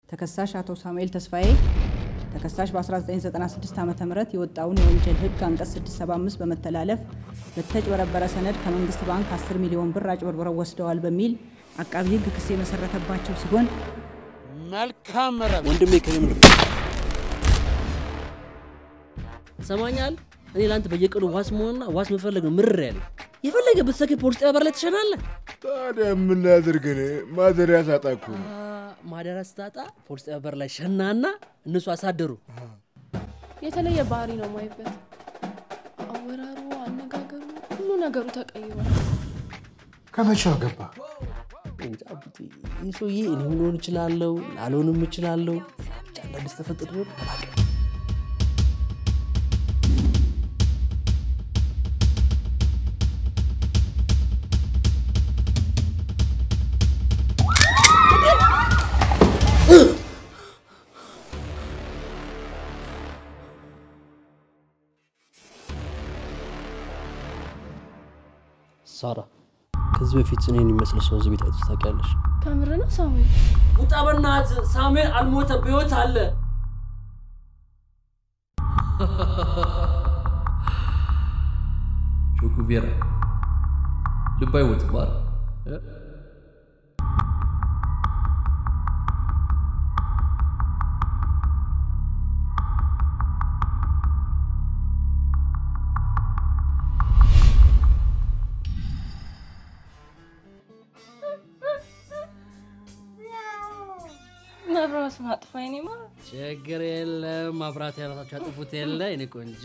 ተከሳሽ አቶ ሳሙኤል ተስፋዬ ተከሳሽ በ1996 ዓ.ም የወጣውን የወንጀል ሕግ አንቀጽ 675 በመተላለፍ በተጭበረበረ ሰነድ ከመንግስት ባንክ 10 ሚሊዮን ብር አጭበርብረው ወስደዋል በሚል አቃቢ ሕግ ክስ የመሰረተባቸው ሲሆን መልካም ረብ ወንድሜ ከኔ ሰማኛል። እኔ ለአንተ በየቀኑ ዋስ መሆንና ዋስ መፈለግ ነው ምርር ያለኝ። የፈለገ ብትሰክር ፖሊስ ጣቢያ በር ላይ ትሸናለህ። ታዲያ ምን ላድርግ? እኔ ማደሪያ ሳጣ እኮ ነው። ማደሪያ ስታጣ ፖሊስ ጣቢያ በር ላይ ሸናና እነሱ አሳደሩ። የተለየ ባህሪ ነው ማይበት። አወራሩ፣ አነጋገሩ፣ ሁሉ ነገሩ ተቀይሯል። ከመቼው ገባ? እንጃ አቡቴ፣ ይህ ሰውዬ እኔም ልሆን እችላለሁ ላልሆንም እችላለሁ። ብቻ አንዳንድ ተፈጥሮ አላውቅም። ሳራ፣ ከዚህ በፊት እኔን የሚመስል ሰው እዚህ ቤት አይተሽ ታውቂያለሽ? ከምር ነው ሳሙኤል? ውጣ በእናትህ! ሳሙኤል አልሞተም፣ በሕይወት አለ። ቾኩቬራ ልብ አይሞትም አይደል? መብራቱን አጥፋ የኔ ማር። ችግር የለም፣ ማብራት የራሳቸው ያጥፉት የለ የኔ ቆንጆ።